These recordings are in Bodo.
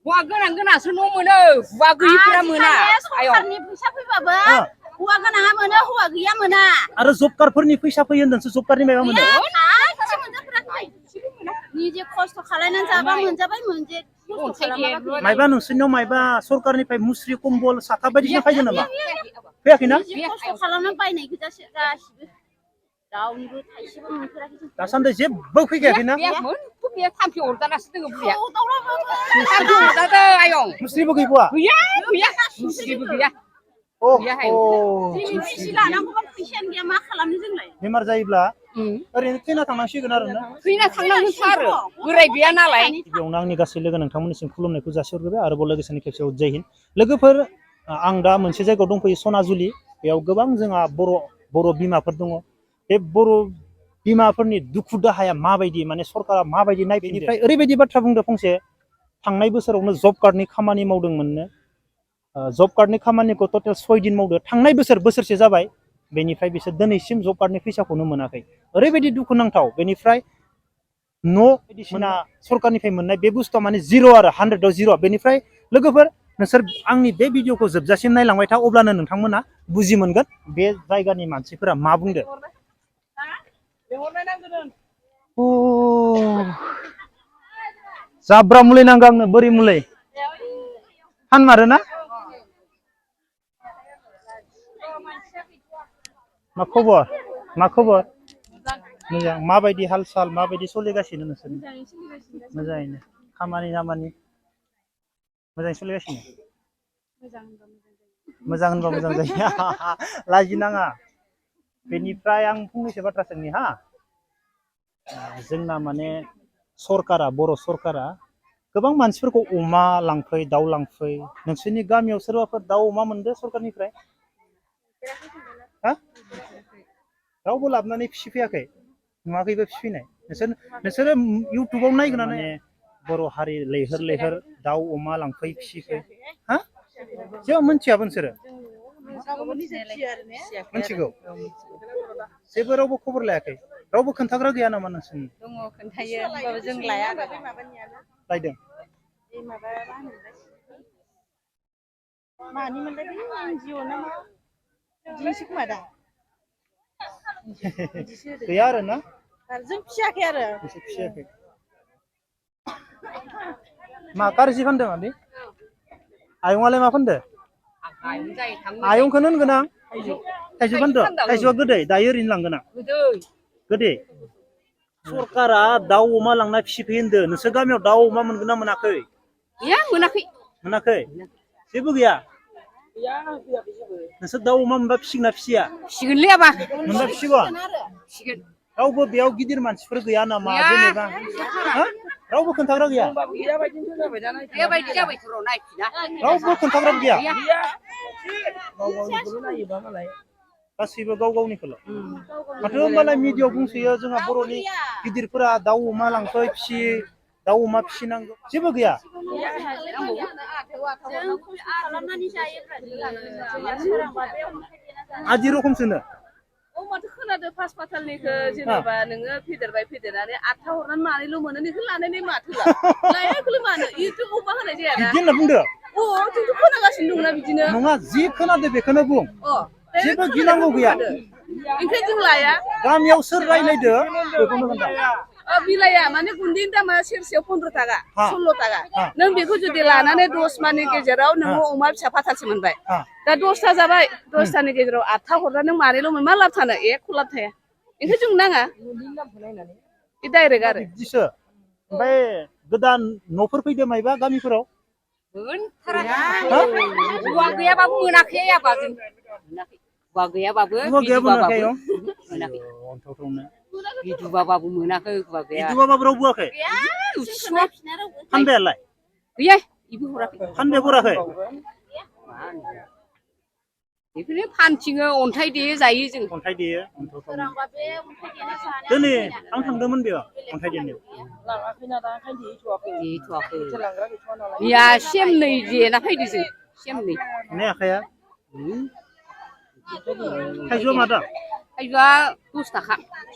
हौवा गोनां गोनांसो न' मोनो हौवा गैयिफोरा मोना सरखारनि फैसा फैबाबो हौवा गोनाङा मोनो हौवा गैया मोना आरो जब कार्डफोरनि फैसा फैयो होनदोंसो जब कार्डनि माबा मोनो निजे खस्थ' खालायनानै जाबा मोनजाबाय मोनजे मायबा नोंसोरनियाव मायबा सरकारनिफ्राय मुस्रि कम्बल साथा बायदिसिना फैदों नामा फैयाखैना खस्थ' खालामनानै बायनाय गोजासो गासिबो रावनिबो थाइसेबो मोनफेराखै दासान्दि जेबो फैखायाखैना बे थाम्फै अरजानासो दोङो बुरिया थाम्फै अरजादों आयं मुस्रिबो गैबावा गैया गैया मुस्रिबो गैया लानांगौबा फैसायानो गैया मा खालामनो जोंलाय बेमार जायोब्ला ओरैनो थैना थांनांसिगोन आरो ना थैना थांनांगोनथ' आरो बोराय गैया नालाय गिबियावनो आंनि गासै लोगो नोंथांमोननिसिम खुलुमनायखौ जासिहरग्रोबाय आरोबाव लोगोसेनि खेबसेयाव जय हिन्द लोगोफोर आं दा मोनसे जायगायाव दंफैयो सनाजुलि बेयाव गोबां जोंहा बर' बिमाफोर दङ बे बर' बिमाफोरनि दुखु दाहाया माबायदि माने सरकारा माबायदि नायफिननिफ्राय ओरैबायदि बाथ्रा बुंदों फंसे थांनाय बोसोरावनो जब कार्डनि खामानि मावदोंमोननो जब कार्डनि खामानिखौ टटेल 6 दिन मावदो थांनाय बोसोरसे जाबाय बेनिफ्राय बिसोर दिनैसिम जब कार्डनि फैसाखौनो मोनाखै ओरैबायदि दुखुनांथाव बेनिफ्राय न' बायदिसिना सरकारनिफ्राय मोननाय बे बुस्थुआ माने जिर' आरो 100आव जिर' बेनिफ्राय लोगोफोर नोंसोर आंनि बे भिडिअखौ जोबजासिम नायलांबाय था अब्लानो नोंथांमोना बुजि मोनगोन बे जायगानि मानसिफोरा मा बुंदों जाब्रा मुलि नांगौ आंनो बोरै मुलि फानमारो ना मा खबर मोजां माबायदि हाल साल माबायदि सोलिगासिनो नोंसोर मोजाङैनो खामानि दामानि मोजाङै सोलिगासिनो मोजां होनबा मोजां जायो लाजिनाङा बेनिफ्राय आं फंनैसो बाथ्रा सोंनि हा जोंना माने सरकारा बर' सरकारा गोबां मानसिफोरखौ अमा लांफै दाउ लांफै नोंसोरनि गामियाव सोरबाफोर दाउ अमा मोनदो सरकारनिफ्राय रावबो लाबोनानै फिसिफैयाखै नुवाखैबो फिसिफैनाय नोंसोरो इउटुबाव नायगोन माने बर' हारि लैहोर दाउ अमा लांफै फिसिफै हा जेबो मिथियाबो नोंसोरो मिथिगौ जेबो रावबो खबर लायाखै रावबो खोन्थाग्रा गैया नामा नोंसोरनि दङ खोन्थायो होमबाबो जों लाया आरो लायदों माबा मा होनोमोनलाय मानि मोनलाय बे एनजिअ ना मा बिदिसो खोमा दा गैया आरो ना जों फिसियाखै आरो फिसियाखै मा कारजि फानदों मादै आयंआलाय मा फानदो आयंखौनो होनगोन आं थाइजौ फानदों थाइजौआ गोदै दायो ओरैनो लांगोन आं गोदै सरकारा दाउ अमा लांना फिसिफै होनदों नोंसोर गामियाव दाउ अमा मोनगोन ना मोनाखै मोनाखै जेबो गैया नोंसोर दाउ अमा मोनबा फिसिगोन ना फिसिया फिसिगोनलै आबा मोनबा फिसिगोन रावबो बेयाव गिदिर मानसिफोर गैया नामा जेनेबा रावबो खोन्थाग्रा गैया रावबो खोन्थाग्रा गैया गासैबो गाव गावनिखौल' माथो होनबालाय मिडियाआव बुंसोयो जोंहा बर'नि गिदिरफोरा दाउ अमा लांफै फिसि दाउ अमा फिसिनांगौ जेबो गैया आदि रखमसोनो माथो खोनादों फासपातालनिखौ जेनेबा नोङो फेदेरनानै 8था हरनानै मानैल' मोनो नोंखौ लानानै माथो लायाखौलाय मानो इउटुबाव मा होनाय जाया बिदि होनना बुंदो जोंथ' खोनागासिनो दंना बिदिनो नङा जि खोनादो बेखौनो बुं जेबो गिनांगौ गैया ओंखायनो जों लाया गामियाव सोर रायलायदो बेखौनो खोन्था बिलाया माने गुन्दैनि दामा सेरसेयाव 15 थाखा 16 थाखा नों बेखौ जुदि लानानै 10 मानि गेजेराव नोङो अमा फिसा फाथालसे मोनबाय दा 10था जाबाय 10थानि गेजेराव 8था हरना नों मानैल' मोन मा लाब थानो एक लाब थाया बेखौ जों नाङा बे डाइरेक्ट आरो बिदिसो ओमफ्राय गोदान न'फोर फैदो मायबा गामिफोराव हौवा गैयाबाबो मोनाखै आबा जों हौवा गैयाबाबो बिधुबाबाबो मोनाखै हौवा गैया बिधुबाबाबो रावबो होआखै फानबायालाय गैया इबो हराखै फानबाया हराखै बेखौनो फानथिङो अन्थाइ देयो जायो जों अन्थाइ देयो दिनै आं थांदोंमोन बेयाव अन्थाइ देनायाव गैया सेमनै देना फैदो जों सेमनै ने आखाया थाइजौआ मा दाम थाइजौआ 10 थाखा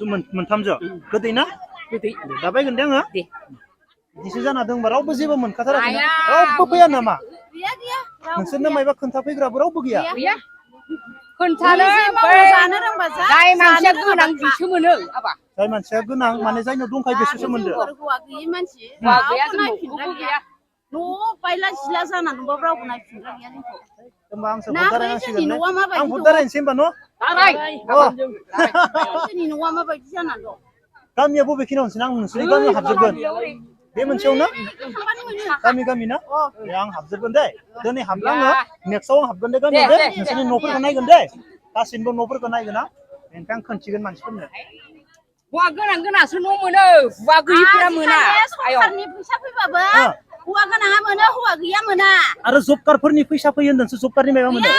मोनथामजों गोदै ना गोदै दा बायगोन दे आङो दे बिदिसो जाना दंबा रावबो जेबो मोनखाथाराखै रावबो फैया नामा गैया गैया नोंसोरनो मायबा खोन्थाफैग्राबो रावबो गैया गैया खोन्थानो जानो रोंबा जा जाय मानसिया गोनां बिसो मोनो आबा जाय मानसिया गोनां माने जायनाव दंखायो बेसोसो मोनदो हौवा गैयि मानसि हौवा गैया रावबो नायफिनग्रा गैया न' बायला जिला जाना दंबाबो रावबो नायफिनग्रा गैया जोंखौ होमबा आंसो ना भट बै दारायनांसिगोन जोंनि न'आ माबायदि आं भट दङ दारायनोसै होमबा न' दाराय जोंनि न'आ माबायदि जानानै दं गामिया बबेखिनियाव नोंसोरना आं नोंसोरनि गामियाव हाबजोबगोन बे मोनसेयावनो थांबानो मोनो गामि ना दे आं हाबजोबगोन दे दिनै हाबला आङो नेक्स्टआव आं हाबगोन दे गामियाव दे नोंसोरनि न'फोरखौ नायगोन दे गासैनिबो न'फोरखौ नायगोन आं बेनिफ्राय आं खोन्थिगोन मानसिफोरनो हौवा गोनां गोनांसो न' मोनो हौवा गैयिफोरा मोना सरखारनि फैसा फैबाबो हौवा गोनाङा मोनो हौवा गैया मोना आरो जब कार्डफोरनि फैसा फैयो होनदोंसो जब कार्डनि माबा मोनो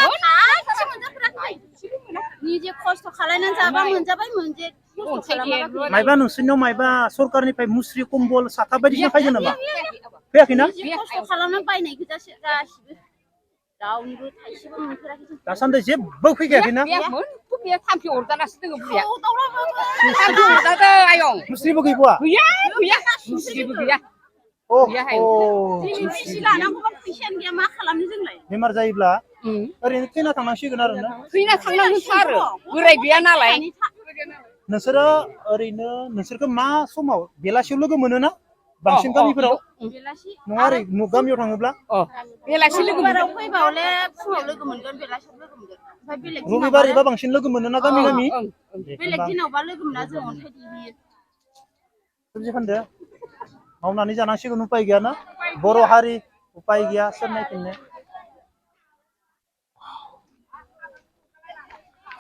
निजे खस्थ' खालायनानै जाबा मोनजाबाय मोनजे खस्थ' खालामाबा मायबा नोंसोरनियाव मायबा सरकारनिफ्राय मुस्रि कम्बल साथा बायदिसिना फैगोन नामा फैयाखैना निजे खस्थ' खालामनानै बायनाय गोजासो गासिबो रावनिबो थाइसेबो मोनफेराखै जों दासान्दि जेबो फैखायाखैना बे थांखि हरजानासो दङ बुरिया थांखि हरजादो आयं मुस्रिबो गैबावा गैया गैया मुस्रिबो गैया बिसि लानांगौबा फैसायानो गैया मा खालामनो जोंलाय बेमार जायोब्ला ओरैनो थैना थांनांसिगोन आरो ना थैना थांनांगोनथ' आरो बोराय गैया नालाय नोंसोरो ओरैनो नोंसोरखौ मा समाव बेलासियाव लोगो मोनो ना बांसिन गामिफोराव नङा ओरै गामियाव थाङोब्ला बेलासि लोगो रबिबाराव फैबा हले फुङाव लोगो मोनगोन बेलासियाव लोगो मोनगोन ओमफ्राय बेलेग रबिबार एबा बांसिन लोगो मोनो ना गामि गामि बेलेग दिनावबा लोगो मोना जों अन्थाइ देयो सबजि फानदो मावनानै जानांसिगोन उपाय गैयाना बर' हारि उपाय गैया सोर नायफिननो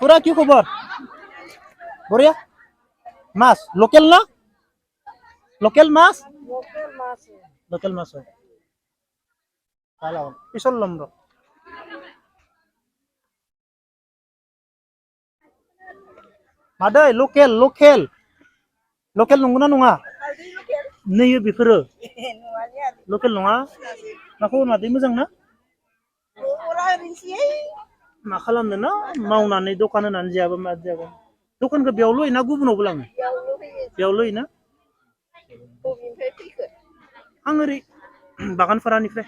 पुरा কি খবর বড়িয়া মাছ লোকাল না লোকাল মাছ লোকাল মাছ ভালো পিছল লম্র মাदै লোকেল লোকেल लोकेल नंगौना नङा नैयो बेफोरो लकेल नङा मा खबर मादै मोजां ना मा खालामनो ना मावनानै दखान होनानै जायाबा मा जागोन दखानखौ बेयावल' होयोना गुबुनावबो लाङो बेयावल' होयोना आं ओरै बागानफारानिफ्राय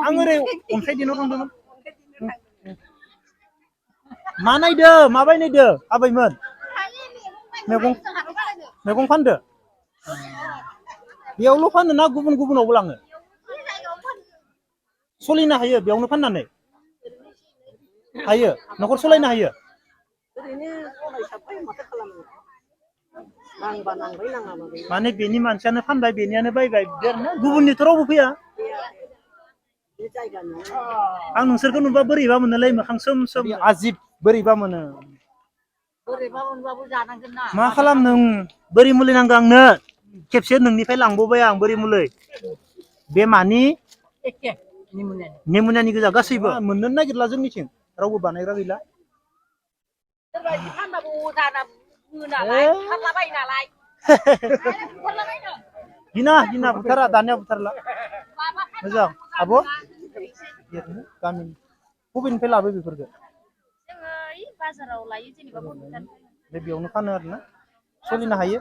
आं ओरै अन्थाइ देनाव थांदोंमोन मा नायदो मा बायनायदो आबैमोन मैगं फानदो बेयावल' फानो ना गुबुन गुबुनावबो लाङो सलिनो हायो बेयावनो फाननानै हायो न'खर सलायनो हायो माने बेनि मानसियानो फानबाय बेनियानो बायबाय देरना गुबुननिथ' रावबो फैया आं नोंसोरखौ नुबा बोरैबा मोनोलै मोखां सोम सोम आजिब बोरैबा मोनो मा खालामनो बोरै मुलि नांगौ आंनो खेबसे नोंनिफ्राय लांबावबाय आं बोरै मुलि बे मानि नेमुनियानि गोजा गासैबो मोननो नागिरला जोंनिथिं रावबो बानायग्रा गैला गिना बुथारा दानिया बुथारला मोजां आब' गामिनि बबेनिफ्राय लाबो बेफोरखौ जोङो बाजाराव लायो जेनेबा बे बेयावनो फानो आरोना सोलिनो हायो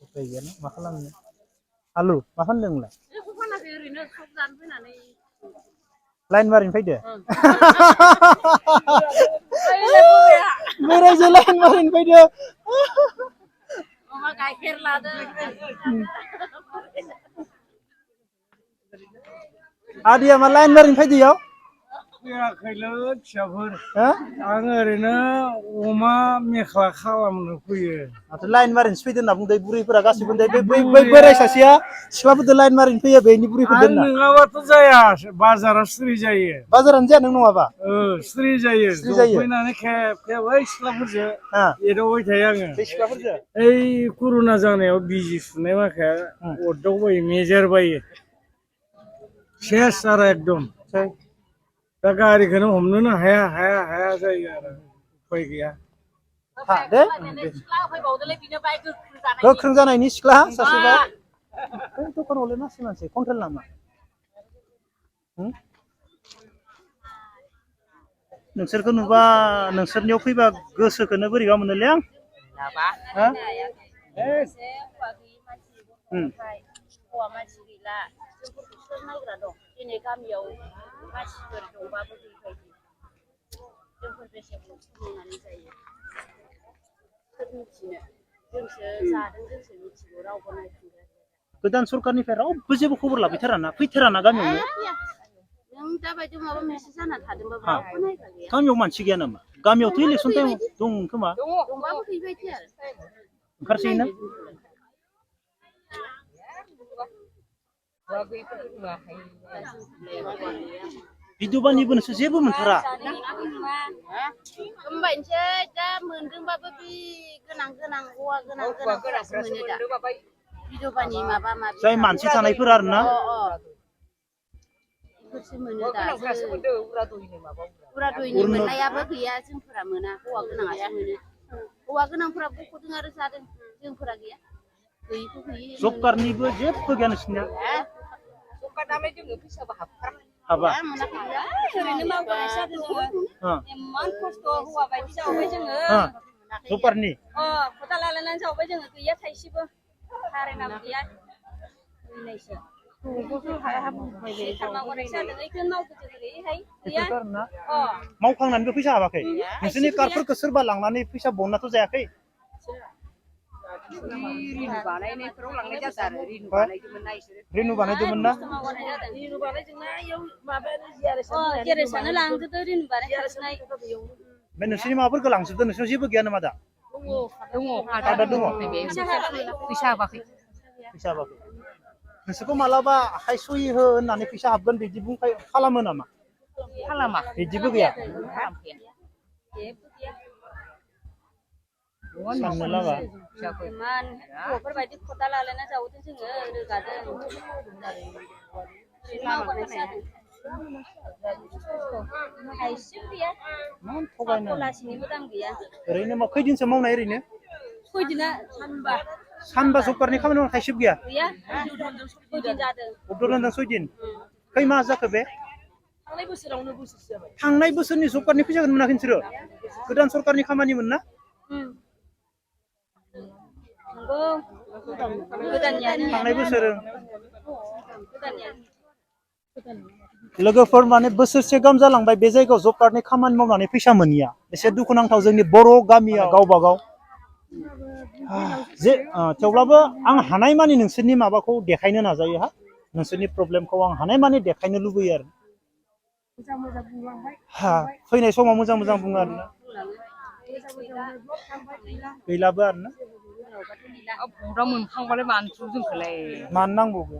उपाय गैयाना मा खालामनो आलु मा फानदों नोंलाय ओरैनो सब जानो फैनानै लाइन मारिनो फैदो बोरायजों लाइन मारिनो फैदो अमा गाइखेर लादों आदिया मा लाइन मारिनो फैदोयाव फैयाखैलै फिसाफोर आं ओरैनो अमा मेख्ला खालामनो फैयो माथो लाइन मारिनोसो फैदो होनना बुंदों बुरैफोरा गासिबो बै बोराय सासेया सिख्लाफोरजों लाइन मारिनो फैयो बेनि बुरैफोर आं नङाबाथ' जाया बाजारा स्रि जायो बाजारानो जाया नों नङाबा स्रि जायो फैनानै खेब ओइ सिख्लाफोरजों एदावबाय थायो आङो सिख्लाफोरजों ओइ कर'ना जानायाव बिजि सुनाय माखाया अरदावबायो मेजेरबायो सेस आरो एकदम दा गारिखौनो हमनोनो हाया जायो आरो उपाय गैया गोख्रों जानायनि सिख्ला सासेबा दखानावलाय मानसि कन्ट्रल नामा नोंसोरखौ नुबा नोंसोरनियाव फैबा गोसोखौनो बोरैबा मोनोलै आं एसे हौवा गैयि मानसि गथ'निफ्राय हौवा मानसि गैला जोंफोरखौ सोर नायग्रा दं दिनै गामियाव मानसिफोर दंबाबो बेबायदि जोंफोर बेसे खस्थ' मावनानै जायो सोर मिथिनो जोंसो जादों जोंसो मिथिगौ रावबो नायफिनग्रा गोदान सरखारनिफ्राय रावबो जेबो खबर लाफैथाराना फैथाराना गामियावनो नों दाबायदि माबा मोनसे जाना थादोंबाबो रावबो नायग्रा गैया गामियाव मानसि गैया नामा गामियावथ' इलेक्सन टाइम दं खोमा दंबाबो बेबायदि आरो ओंखारसैना बिदुबानिबो नोंसोर जेबो मोनथारा होमबायनोसै दा मोनदोंबाबो बे गोनां गोनां हौवा गोनांफोरासो मोनो दा बिदबानि माबा माबि जाय मानसि थानायफोर आरोना बेफोरसो मोनो दा उरा दयनि मोननायाबो गैया जोंफोरा मोना हौवा गोनाङासो मोनो हौवा गोनांफोरा बख'दों आरो जादों जोंफोरा गैया गैयिखौ गैयि जब कार्डनिबो जेबो गैया नोंसिनिया हाबा ओरैनो मावबोनाय जादों जोङो इमान खस्थ' हौवा बायदि जाबाय जोङो जब कार्डनि खदाल लालायनानै जाबाय जोङो गैया थाइसेबो कारेन्टआबो गैया ओरैनोसो मावखांनानैबो फैसा हाबाखै नोंसोरनि कार्डफोरखौ सोरबा लांनानै फैसा बननाथ' जायाखै रिनु बानायनायफोराव लांनाय जादों आरो रिनु बानायदोंमोन ना गेरेसानो लांजोबदो रिनु बानायखांनाय ओमफ्राय नोंसोरनि माबाफोरखौ लांजोबदो नोंसोर जेबो गैया नामा दा कार्डआ दङ फैसा हाबाखै नोंसोरखौ मालाबा आखाइ सुहि हो होननानै फैसा हाबगोन बिदि बुंखाय खालामो नामा खालामा बिदिबो गैया साननो लागा इमान हौवाफोरबायदि खदाल लालायना जाबोदों जोङो रोगादों मावबोनाय जादों थाइसेबो गैया थलासेनिबो दाम गैया ओरैनो मा खैदिनसो मावनाय ओरैनो खैदिना सानबा सरकारनि खामानि मावनाय थाइसेबो गैया खैदिन जादों उद्दरनदों 6 दिन खै मास जाखो बे थांनाय बोसोरावनो बोसोरसे जाबाय थांनाय बोसोरनि सरकारनि फैसाखौनो मोनाखै नोंसोरो गोदान सरकारनि खामानिमोन ना नंगौ गोदाननियानो थांनाय बोसोर लोगोफोर माने बोसोरसे गाहाम जालांबाय बे जायगायाव जब कार्डनि खामानि मावनानै फैसा मोनिया एसे दुखुनांथाव जोंनि बर' गामियाव गावबा गाव जे थेवब्लाबो आं हानायमानि नोंसोरनि माबाखौ देखायनो नाजायो हा नोंसोरनि प्रब्लेमखौ आं हानायमानि देखायनो लुबैयो आरो फैनाय समाव मोजां बुङो आरोना गैलाबो आरोना बुरा मोनखांबालाय मानसु जोंखौलाय मानो नांबावगौ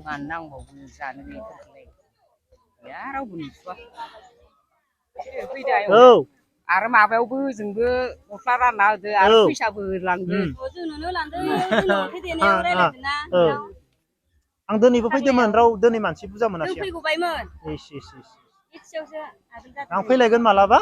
जानो बेफोरखौलाय गैया रावबो नुसुवा औ आरो माबायावबो जोंबो गस्ला रानना होदो आरो फैसाबो लांदो जोंनोनो लांदो अन्थाइ देनायाव रायलायदोंना आं दिनैबो फैदोंमोन दिनै मानसि बुरजा मोनासै फैगौबायमोन आं फैलायगोन मालाबा